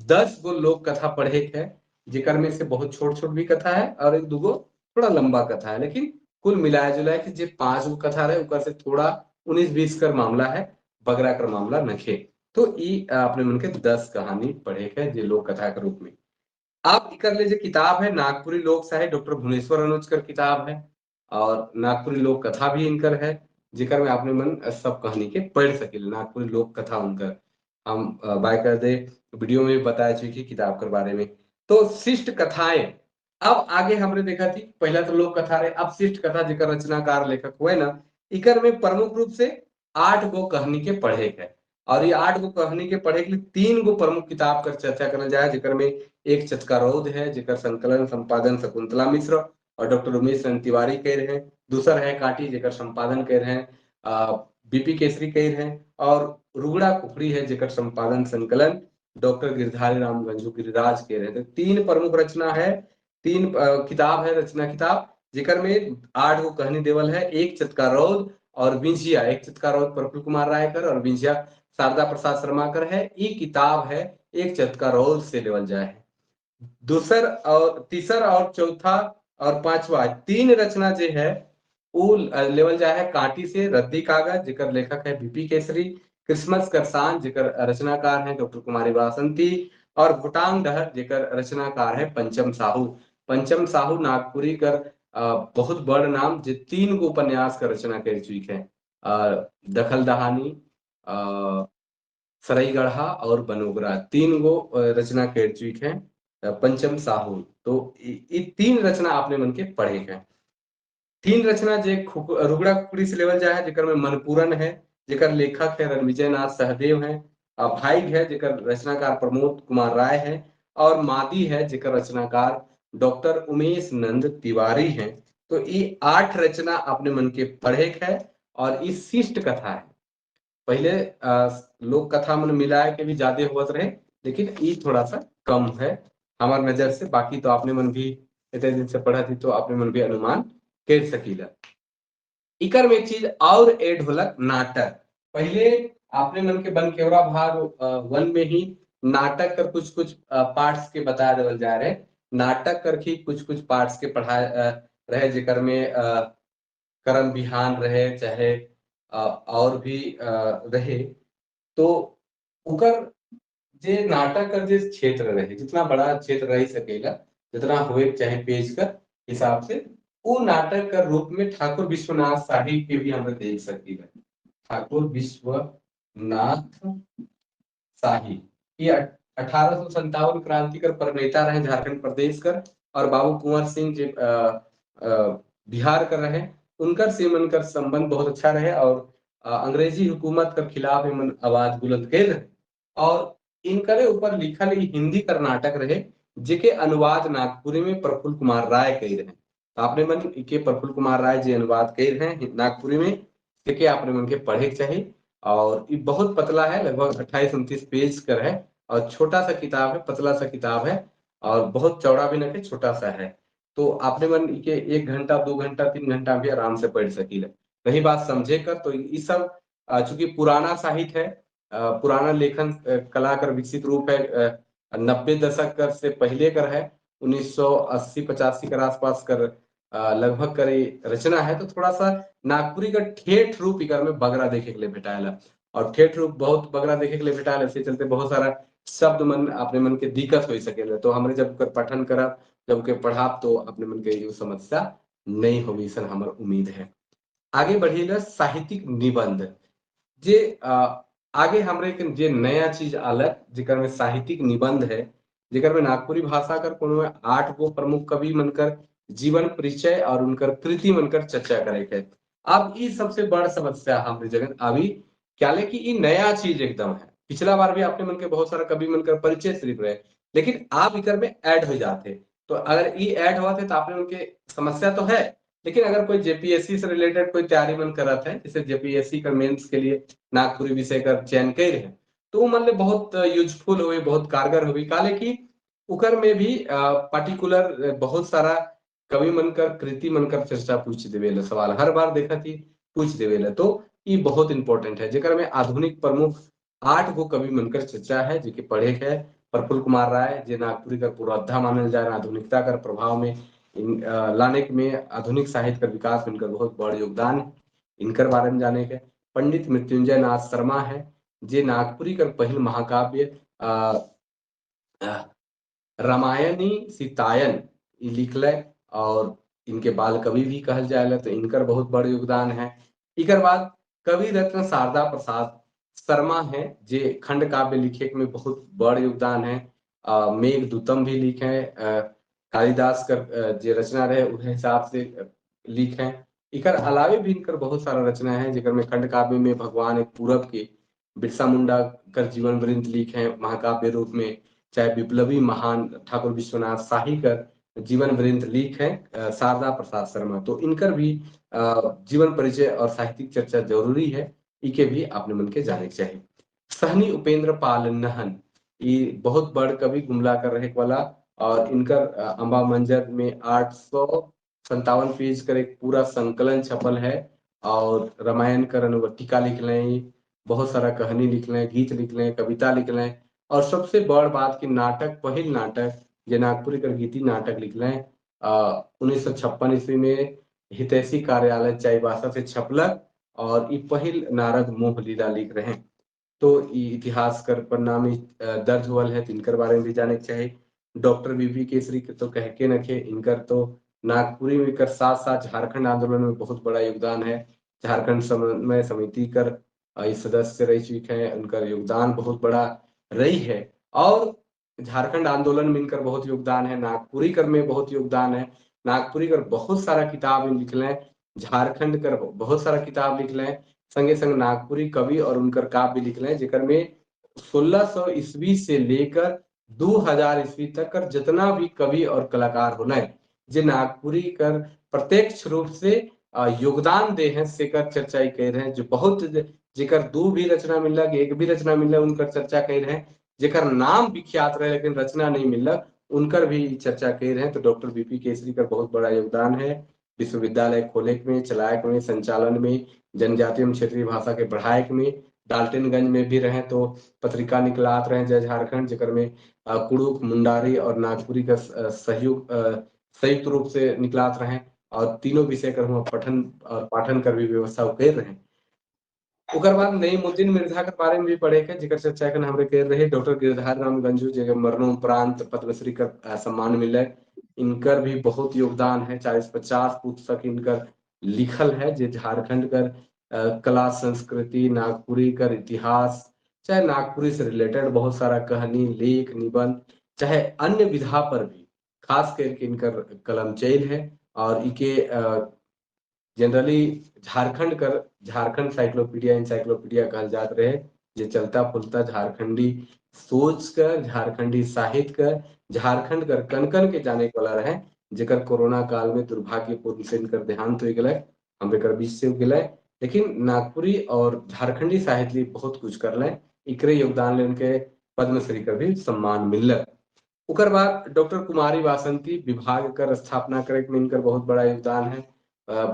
10 गो लोक कथा पढ़े है, जिकर में से बहुत छोट छोट भी कथा है और एक दूगो थोड़ा लंबा कथा है, लेकिन कुल मिलाया जुलाया कि जो 5 गो कथा रहे उकर से थोड़ा 19-20 कर मामला है, बगरा कर मामला नखे। तो ये आपने मन के 10 कहानी पढ़े है जो लोक कथा के रूप में। आप कर ले जो किताब है नागपुरी लोक साहित्य डॉक्टर भुवनेश्वर अनुज कर किताब है, और नागपुरी लोक कथा भी इनकर है, जिकर में आपने मन सब कहानी के पढ़ सके। नागपुरी लोक कथा उनकर हम बाय कर दे वीडियो में बताया चुकी किताब के बारे में। तो शिष्ट कथाएं, अब आगे हमने देखा थी पहला तो लोक कथा रहे, अब शिष्ट कथा जिकर रचनाकार लेखक हुए ना, इकर में प्रमुख रूप से 8 गो कहानी के पढ़े है। और ये 8 गो कहानी के पढ़े के लिए 3 गो प्रमुख किताब कर चर्चा करल जाए, जिकर में एक चटकारोध है जिकर संकलन संपादन शकुंतला मिश्र और डॉक्टर उमेश रंग तिवारी कह रहे हैं, दूसर है काटी जेकर संपादन कर रहे हैं बीपी केसरी कह रहे हैं, और रुगड़ा कुफरी है जेकर संपादन संकलन डॉक्टर गिरधारी राम गंजू गिरिराज कह रहे हैं। तो 3 प्रमुख रचना है, 3 किताब है रचना किताब, जेकर में 8 गो कहानी देवल है। एक चटकारोध और बिंझिया, एक चटकारोध प्रफुल्ल कुमार राय कर और बिंझिया शारदा प्रसाद शर्मा कर है। ये किताब है एक चटकारोध से लेवल जाए है। दूसर और तीसर और चौथा और पांचवा 3 रचना जो है वो लेवल जाए है कांटी से। रद्दी कागज जिकर लेखक है बीपी केसरी, क्रिसमस करसान जिकर रचनाकार है डॉक्टर कुमारी वासंती, और भुटांग डहर जिकर रचनाकार है पंचम साहू। पंचम साहू नागपुरी कर बहुत बड़ नाम, जो 3 गो उपन्यास का रचना कर चुकी है, दखल दहानी, सराईगढ़ा और बनोगरा, 3 गो रचना कर चुकी है पंचम साहू। तो ये 3 रचना आपने मन के पढ़े हैं। 3 रचना जे रुगड़ा कुकड़ी से लेवल जाए है, जेकर में मनपूरन है जेकर लेखक है रणविजय नाथ सहदेव है, भाई है जेकर रचनाकार प्रमोद कुमार राय है, और मादी है जेकर रचनाकार डॉक्टर उमेश नंद तिवारी हैं। तो ये 8 रचना अपने मन के पढ़े है और ये शिष्ट कथा है। पहले लोक कथा मन मिलाए के भी ज्यादा होत रहे, लेकिन ये थोड़ा सा कम है हमारे नजर से। बाकी तो आपने मन भी इतने दिन से पढ़ा थी तो आपने मन भी अनुमान कर सकीला। इकर में एक चीज और एड होलक नाटक। पहले आपने मन के बनकेवरा भाग 1 में ही नाटक कर कुछ कुछ पार्ट्स के बताया देवल जा रहे, नाटक कर ही कुछ कुछ पार्ट्स के पढ़ा रहे, जिकर में करम बिहान रहे चाहे और भी रहे। तो उकर जे नाटक कर जे क्षेत्र रहे, जितना बड़ा क्षेत्र रह सकेला जितना हुए चाहे पेज का हिसाब से, वो नाटक का रूप में ठाकुर विश्वनाथ शाही के भी हम देख सकीला। ठाकुर विश्वनाथ शाही ये 1857 क्रांति कर प्रणेता रहे झारखंड प्रदेश कर, और बाबू कुंवर सिंह जो बिहार कर रहे, उनकर से मन संबंध बहुत अच्छा रहे और अंग्रेजी हुकूमत के खिलाफ मन आवाज बुलंद कर रहे। और इनकरे ऊपर लिखल हिंदी कर्नाटक रहे, जिके अनुवाद नागपुरी में प्रफुल्ल कुमार राय कही रहे। तो आपने मन के प्रफुल्ल कुमार राय जी अनुवाद कर रहे हैं नागपुरी में, जिके आपने मन के पढ़े चाहिए। और ये बहुत पतला है, लगभग 28-29 पेज कर है और छोटा सा किताब है, पतला सा किताब है और बहुत चौड़ा भी नहीं, छोटा सा है। तो आपने मन के 1 घंटा 2 घंटा 3 घंटा भी आराम से पढ़ सकीला। रही बात समझे कर, तो ये सब चूंकि पुराना साहित्य है, पुराना लेखन कला कर विकसित रूप है, 90 दशक कर से पहले कर है, 1980-85 कर आसपास कर लगभग कर रचना है। तो थोड़ा सा नागपुरी का ठेठ रूप इकर में बगरा देखे के लिए भेटाएला, और ठेठ रूप बहुत बगरा देखे के लिए भेटाएला, इसके चलते बहुत सारा शब्द मन अपने मन के दिक्कत हो सकेला। तो हमरे जब कर पठन करब, जब के पढ़ाब, तो अपने मन के ये समस्या नहीं होगी, सर हमार उम्मीद है। आगे बढ़ीला साहित्यिक निबंध, जे आगे हमरे के जे नया चीज आलक जेकर में साहित्यिक निबंध है, जेकर में नागपुरी भाषा कर कोनो 8 गो प्रमुख कवि मनकर जीवन परिचय और उनकर कृति मनकर चर्चा करे के। अब ई सबसे बड़ समस्या हमरे जगन अभी क्या ले कि ई नया चीज एकदम है। पिछला बार भी आपने मन के बहुत सारा कवि मनकर परिचय सिर्फ रहे, लेकिन आप इकर में ऐड हो जाते। तो अगर ई ऐड हुआ थे तो आपने उनके समस्या तो है, लेकिन अगर कोई जेपीएससी से रिलेटेड कोई तैयारी मन करत है, जैसे जेपीएससी का मेंस के लिए नागपुरी विषय का चयन कर रहे, तो वो मन ले बहुत यूजफुल हुई, बहुत कारगर हुई। काले कि उकर में भी पर्टिकुलर बहुत सारा कवि मनकर कृति मनकर चर्चा पूछ देवेला, सवाल हर बार देखा थी पूछ देवेला। तो ये बहुत इंपॉर्टेंट है, जेकर में आधुनिक प्रमुख 8 गो कवि मनकर चर्चा है, जेके पढ़े है प्रफुल्ल कुमार राय, जे नागपुरी का पुरोधा मानल जाए, आधुनिकता कर प्रभाव में लाने में आधुनिक साहित्य का विकास में इनका बहुत बड़ा योगदान है, इनकर बारे में जाने के। पंडित मृत्युंजय नाथ शर्मा है, जे नागपुरी कर पहिल महाकाव्य रामायणी सीतायन लिखल और इनके बाल कवि भी कहल जाए, तो इनकर बहुत बड़ा योगदान है। इकर बाद कवि रत्न शारदा प्रसाद शर्मा है, जे खंड काव्य लिखे में बहुत बड़ा योगदान है। मेघदूतम भी लिखे, कालिदास कर जे रचना रहे उस हिसाब से लिखे। इकर अलावे भी इनकर बहुत सारा रचना है, जेकर में खंड काव्य में भगवान एक पूरब के बिरसा मुंडा कर जीवन वृंत लिखे महाकाव्य रूप में, चाहे विप्लवी महान ठाकुर विश्वनाथ शाही कर जीवन वृंत लिख है शारदा प्रसाद शर्मा। तो इनकर भी जीवन परिचय और साहित्यिक चर्चा जरूरी है, इके भी आपने मन के जाने चाहिए। सहनी उपेंद्र पाल नहन, ये बहुत बड़ कवि गुमला कर रहे वाला, और इनकर अम्बा मंजर में 857 पेज कर एक पूरा संकलन छपल है, और रामायण कर अनुवर्तिका लिख लें, बहुत सारा कहानी लिख लें, गीत लिख लें, कविता लिख लें, और सबसे बड़ बात की नाटक, पहिल नाटक जे नागपुरी कर गीति नाटक लिख लें 1956 ईस्वी में हितैषी कार्यालय चाईबासा से छपलक, और ये पहिल नारद मोह लीला लिख रहे हैं। तो इतिहास कर पन्ना में दर्ज हुआ है, तो इनकर बारे में भी जाने चाहिए। डॉक्टर बीबी केसरी के तो कह के नखे, इनकर तो नागपुरी में कर साथ साथ झारखंड आंदोलन में बहुत बड़ा योगदान है। झारखंड समन्वय समिति कर सदस्य रह चुके हैं, उनका योगदान बहुत बड़ा रही है, और झारखंड आंदोलन में इनकर बहुत योगदान है, नागपुरी कर में बहुत योगदान है। नागपुरी कर बहुत सारा किताब लिख लें, झारखंड कर बहुत सारा किताब लिख लें, संगे संग नागपुरी कवि और उनकर काव्य लिख लें, जेकर में 1600 ईस्वी से लेकर 2000 ईस्वी तक कर जितना भी कवि और कलाकार होना है जे नागपुरी कर प्रत्यक्ष रूप से योगदान दे हैं, से कर चर्चा कर रहे हैं। जो बहुत जेकर 2 भी रचना मिलक, 1 भी रचना मिलक, उनकर चर्चा कर रहे हैं। जेकर नाम विख्यात रहे लेकिन रचना नहीं मिलक, उनकर भी चर्चा कर रहे हैं। तो डॉक्टर बीपी केसरी का बहुत बड़ा योगदान है विश्वविद्यालय खोले में, चलाए में, संचालन में, जनजातीय एवं क्षेत्रीय भाषा के बढ़ाए में। डाल्टनगंज में भी रहे तो पत्रिका निकलात रहे जय झारखंड, जेकर में कुड़ुक, मुंडारी और नागपुरी का सहयोग संयुक्त रूप से निकलात रहे, और तीनों विषय कर हुआ पठन और पाठन कर भी व्यवस्था कर रहे हैं। ओकर बाद नईमुद्दीन मिर्जा के बारे में भी पढ़े के, जेकर चर्चा कर हमरे कर रहे डॉक्टर गिरधारी राम गंजू, जेकर मरणोपरांत पद्मश्री का सम्मान मिले, इनकर भी बहुत योगदान है। 40-50 पुस्तक इनकर लिखल है, जे झारखंड कर कला संस्कृति, नागपुरी कर इतिहास, चाहे नागपुरी से रिलेटेड बहुत सारा कहानी, लेख, निबंध, चाहे अन्य विधा पर भी खास करके इनकर कलम चैल है। और इके जनरली झारखंड कर झारखंड साइक्लोपीडिया इंसाइक्लोपीडिया कहल जात रहे, जे चलता फुलता झारखंडी सोच कर, झारखंडी साहित्य कर, झारखंड कर कन कन के जाने वाला रहे, जेकर कोरोना काल में दुर्भाग्यपूर्ण से इनकर देहांत हो गए, हमरे कर बीच से गए, लेकिन नागपुरी और झारखंडी साहित्य लिए बहुत कुछ कर लें, इकरे योगदान ले उनके पद्मश्री का भी सम्मान मिलल। उकर बाद डॉक्टर कुमारी वासंती विभाग कर स्थापना करे में इनकर बहुत बड़ा योगदान है।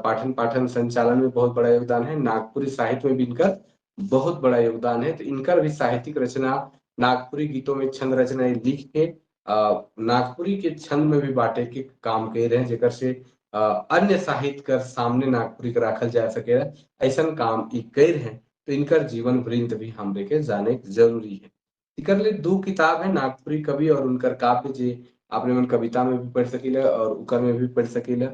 पाठन पाठन संचालन में बहुत बड़ा योगदान है। नागपुरी साहित्य में भी इनकर बहुत बड़ा योगदान है। तो इनकर भी साहित्यिक रचना नागपुरी गीतों में छंद रचना लिख के नागपुरी के छंद में भी बांटे के काम कर रहे हैं, जेकर से अन्य साहित्य कर सामने नागपुरी के राखल जा सके, ऐसा काम ई कर रहे हैं। तो इनकर जीवन वृंत भी हमरे के जाने जरूरी है। इकर ले दो किताब है, नागपुरी कवि और उनकर काव्य, जे आपने मन कविता में भी पढ़ सकीला और उकर में भी पढ़ सकीला,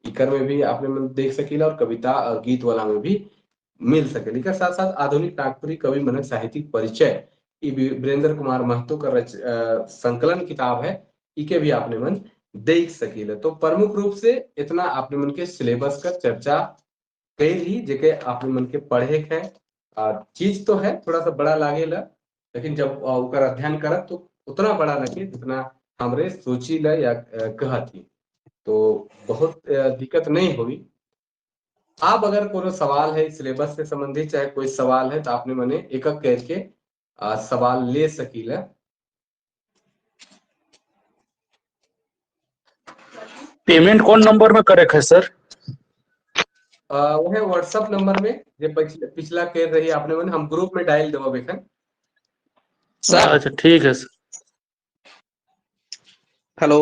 इकर में भी आपने मन देख सकीला और कविता और गीत वाला में भी मिल सकेला। इकर साथ साथ आधुनिक नागपुरी कवि मनक साहित्यिक परिचय वीरेंद्र कुमार महतो का संकलन किताब है, इके भी आपने मन देख सकीला। तो प्रमुख रूप से इतना आपने मन के सिलेबस का चर्चा कई ही, जेके आपने मन के पढ़े है। चीज तो है थोड़ा सा बड़ा लागेला, लेकिन जब उकर अध्ययन करत तो उतना बड़ा लगे जितना हमरे सोची ला या कहती, तो बहुत दिक्कत नहीं हुई। आप अगर कोई सवाल है सिलेबस से संबंधित, चाहे कोई सवाल है, तो आपने मने एक एक करके सवाल ले सकीला। पेमेंट कौन नंबर में करे है सर? वह व्हाट्सएप नंबर में जो पिछला कर रही आपने मने, हम ग्रुप में डाल देबो एखन। सर अच्छा ठीक है सर। हेलो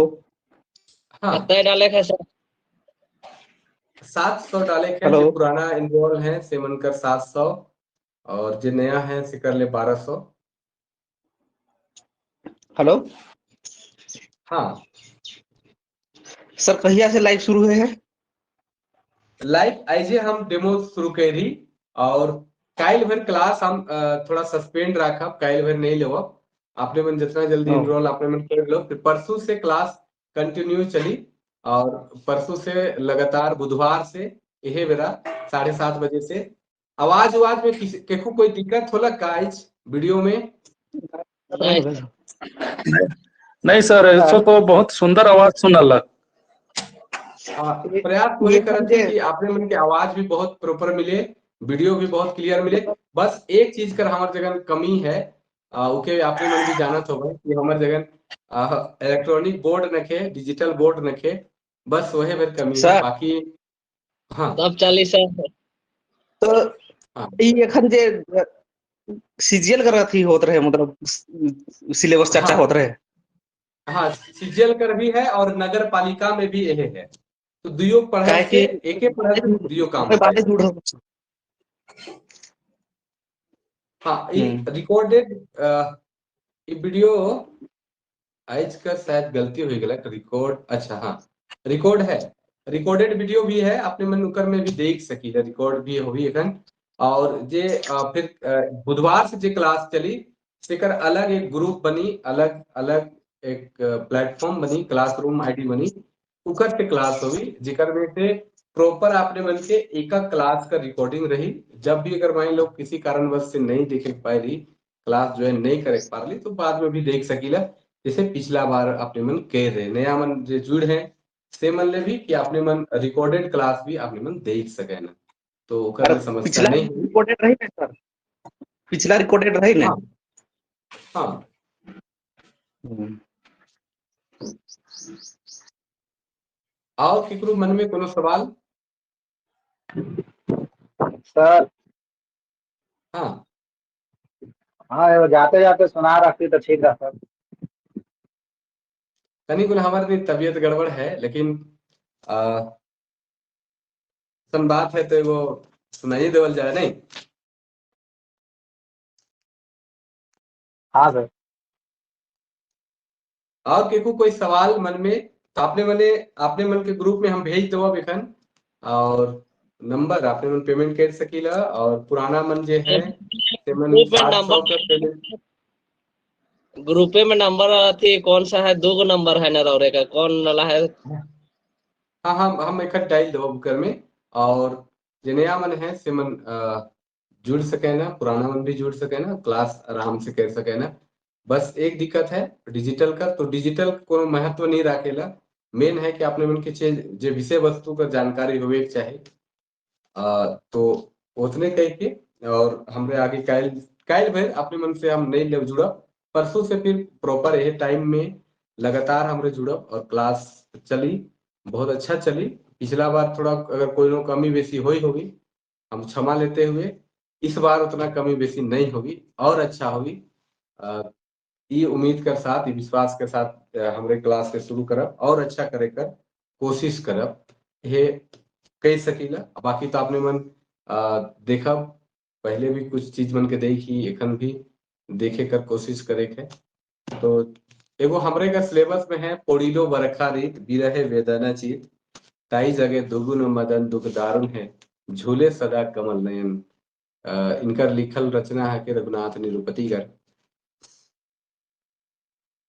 हाँ डाले है सर 700 डाले है, जो पुराना इन्वॉल्व है सेवन कर 700 और जो नया है से कर ले 1200। हेलो हाँ सर, कहिया से लाइव शुरू हुए है? लाइव आइजे हम डेमो शुरू करी और काइल भर क्लास हम थोड़ा सस्पेंड रखा, काइल भर नहीं लेव। आपने मन जितना जल्दी इनरोल आपने मन कर लो, फिर परसों से क्लास कंटिन्यू चली और परसों से लगातार बुधवार से यही बेरा 7:30 बजे से। आवाज उवाज में किसी केकू कोई दिक्कत होला का इस वीडियो में? नहीं सर, ऐसो तो बहुत सुंदर आवाज सुनल। प्रयास पूरे करते कि आपने मन के आवाज भी बहुत प्रॉपर मिले, वीडियो भी बहुत क्लियर मिले। बस एक चीज कर हमारे जगह कमी है, ओके आपने मन भी जानत होगा कि हमारे जगह इलेक्ट्रॉनिक बोर्ड नखे, डिजिटल बोर्ड नखे, बस वही भर कमी है, बाकी हाँ तब 40 है। तो ये एखन जे सीजीएल कर अथी होत रहे, मतलब सिलेबस चर्चा होत रहे। हाँ सीजीएल कर भी है और नगर पालिका में भी यही है, तो दुयो पढ़ाई के एके पढ़ाई से दुयो काम बातें जुड़ रहा। हाँ ये रिकॉर्डेड ये वीडियो आज का शायद गलती हो गया रिकॉर्ड, अच्छा हाँ रिकॉर्ड है, रिकॉर्डेड वीडियो भी है, अपने मन उकर में भी देख सकी है, रिकॉर्ड भी होगी एखन। और जे फिर बुधवार से जे क्लास चली सेकर अलग एक ग्रुप बनी, अलग अलग एक प्लेटफॉर्म बनी, क्लासरूम आईडी बनी, उकर से क्लास होगी, जिकर में से प्रॉपर आपने मन के एक क्लास का रिकॉर्डिंग रही। जब भी अगर मान लो किसी कारणवश से नहीं देखे पाए रही क्लास जो है नहीं करे पा रही, तो बाद में भी देख सकीला, जैसे पिछला बार अपने मन कह रहे नया मन जो जुड़ है से मन ले भी कि आपने मन रिकॉर्डेड क्लास भी आपने मन देख सके ना, तो समस्या नहीं। रिकॉर्डेड रही ना सर? पिछला रिकॉर्डेड रही ना? हाँ। और केकरो मन में कोनो सवाल सर? हाँ हाँ जाते जाते सुना रखती तो ठीक रहता। तनिक हमारी तबीयत गड़बड़ है, लेकिन बात है तो वो सुनाई देवल जाए नहीं। हाँ सर। और केकू कोई सवाल मन में तो आपने मने आपने मन के ग्रुप में हम भेज दो एखन, और नंबर आपने मन पेमेंट कर सकीला, और पुराना मन जे है से मन 700 का पेमेंट ग्रुपे में नंबर आती कौन सा है? दो गो नंबर है ना रौरे का, कौन वाला है? हाँ हम एक डाल दो बुकर में, और जे नया मन है से मन जुड़ सके ना, पुराना मन भी जुड़ सके ना, क्लास आराम से कर सके ना। बस एक दिक्कत है डिजिटल का, तो डिजिटल को महत्व नहीं रखेला, मेन है कि आपने मन के जे विषय वस्तु का जानकारी होवे चाहिए, तो उतने कह के और हमरे आगे कायल कायल भर अपने मन से हम नहीं ले जुड़ा, परसों से फिर प्रॉपर यही टाइम में लगातार हमरे जुड़ब और क्लास चली, बहुत अच्छा चली। पिछला बार थोड़ा अगर कोई नो कमी बेसी हुई होगी, हम क्षमा लेते हुए, इस बार उतना कमी बेसी नहीं होगी और अच्छा होगी, ये उम्मीद के साथ, ये विश्वास के साथ हमरे क्लास के शुरू करब और अच्छा करे कर कोशिश करब, ये कह सकीला। बाकी तो आपने मन देखब, पहले भी कुछ चीज मन के देखी, एखन भी देखे कर कोशिश करे के। तो एगो हमरे का सिलेबस में है पोड़ीलो बरखा रीत बिरहे वेदना चीत, ताई जगह दुगुन मदन दुख दारुण है, झूले सदा कमल नयन। इनकर लिखल रचना है के रघुनाथ निरुपति कर।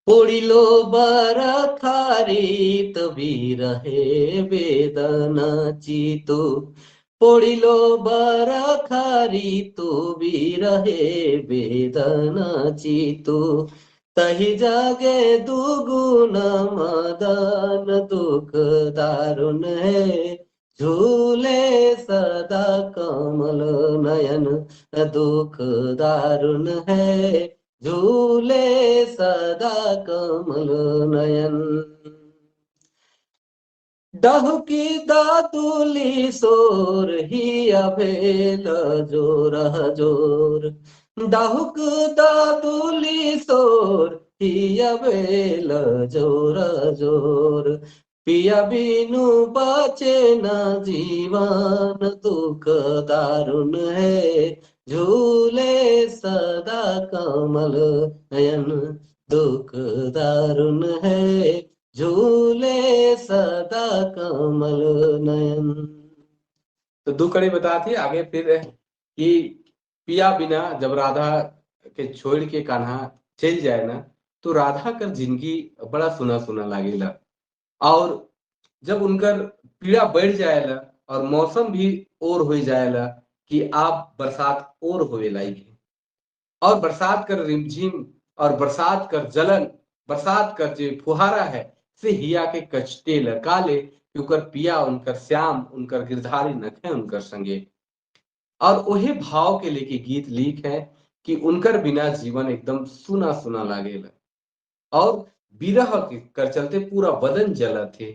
पोड़िलो बरखा रीत बिरहे वेदना चीतो, पोड़िलो बरखा रीत बिरहे वेदना चीतो, तही जागे दुगुन मदन दुख दारुण है, झूले सदा कमल नयन दुख दारुण है, झूले सदा कमल नयन। डहुकी दादुली सोर ही अभेल जोर जोर, डाहुक दादुली सोर ही अभेल जोर जोर, पिया बिनु बचे न जीवन दुख दारुण है, झूले सदा कमल नयन दुख दारुण है, झूले सदा कमल नयन। तो दो कड़ी बताती आगे फिर कि पिया बिना जब राधा के छोड़ के कान्हा चल जाए ना, तो राधा कर जिंदगी बड़ा सुना सुना लागेला, और जब उनकर पीड़ा बढ़ जाएला और मौसम भी और हो जाएला कि आप बरसात और होए लागी, और बरसात कर रिमझिम और बरसात कर जलन, बरसात कर जो फुहारा है से हिया के कचते लकाले, उनकर पिया उनकर श्याम उनकर गिरधारी नखे उनकर संगे। और वही भाव के लेके गीत लिख है कि उनकर बिना जीवन एकदम सुना सुना लागेला, और विरह के कर चलते पूरा बदन जला थे,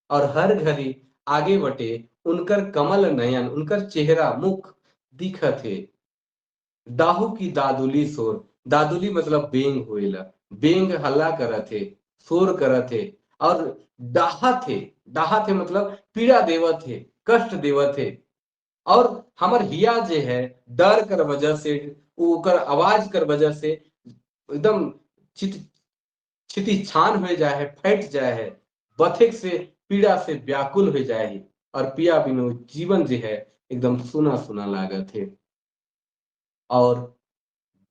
और हर घड़ी आगे बटे उनकर कमल नयन, उनकर चेहरा मुख दिखत है। डाहू की दादुली शोर, दादुली मतलब बेंग होएला, बेंग हल्ला करत है, शोर करत है, और डाहा थे, डाहा थे मतलब पीड़ा देवत है, कष्ट देवत है, और हमर हिया जे है डर कर वजह से, ओकर आवाज कर वजह से एकदम छिति छान हो जाए है, फट जाए है, बथिक से पीड़ा से व्याकुल हो जाए है, और पिया बिनो जीवन जो है एकदम सुना सुना लागत है। और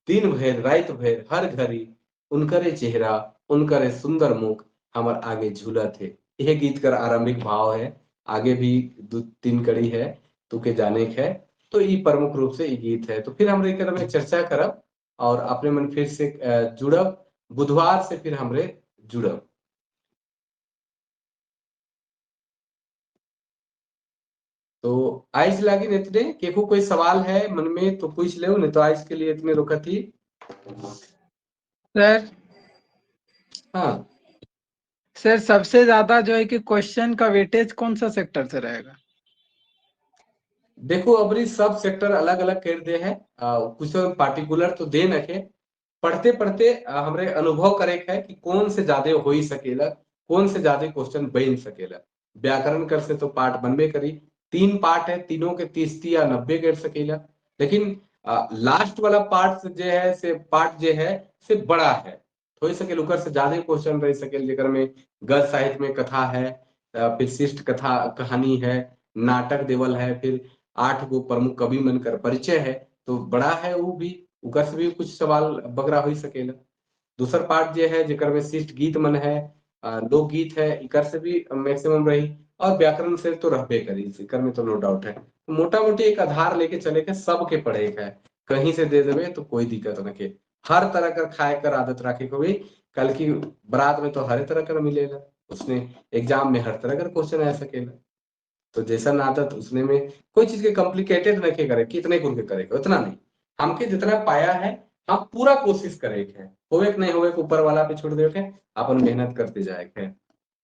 दिन भर रात भर हर घड़ी उनकरे चेहरा उनकरे सुंदर मुख हमार आगे झूलत है। यह गीत कर आरंभिक भाव है, आगे भी 2-3 कड़ी है तो के जाने के है, तो ये प्रमुख रूप से ये गीत है। तो फिर हम एकर में चर्चा करब और अपने मन फिर से जुड़ब, बुधवार से फिर हमरे जुड़ब। तो आज लागी इतने, केको कोई सवाल है मन में तो पूछ ले, नहीं तो आज के लिए इतने रोकती सर। हाँ सर, सबसे ज्यादा जो है कि क्वेश्चन का वेटेज कौन सा सेक्टर से रहेगा? देखो अबरी सब सेक्टर अलग अलग कर दे है, कुछ पार्टिकुलर तो दे न के, पढ़ते पढ़ते हमरे अनुभव करे है कि कौन से ज्यादा हो ही सकेला, कौन से ज्यादा क्वेश्चन बन सकेला। व्याकरण कर से तो पार्ट बनबे करी, 3 पार्ट है, तीनों के 30 या 90 कर सकेला, लेकिन लास्ट वाला पार्ट जो है से पार्ट जो है से बड़ा है, हो सके उकर से ज्यादा क्वेश्चन रह सके, जेकर में गद्य साहित्य में कथा है, फिर शिष्ट कथा कहानी है, नाटक देवल है, फिर 8 गो प्रमुख कवि मन कर परिचय है, तो बड़ा है वो भी, उकर से भी कुछ सवाल बगरा हो सकेला। दूसर पार्ट जो है जेकर में शिष्ट गीत मन है, लोकगीत है, इकर से भी मैक्सिमम रही, और व्याकरण से तो रहबे करी, इकर में तो नो डाउट है। तो मोटा मोटी एक आधार लेके चले के सबके पढ़े के है, कहीं से दे देवे तो कोई दिक्कत न के, हर तरह कर खाए कर आदत रखे को भी, कल की बरात में तो हर तरह कर मिलेगा, उसने एग्जाम में हर तरह का क्वेश्चन आ सकेगा। तो जैसा आदत उसने में कोई चीज के कॉम्प्लिकेटेड न के करे कि इतने कुल के करेगा, उतना नहीं, हमके जितना पाया है हम पूरा कोशिश करे के है, होवे के नहीं होवे के ऊपर वाला पे छोड़ देवे के, अपन मेहनत करते जाए के है।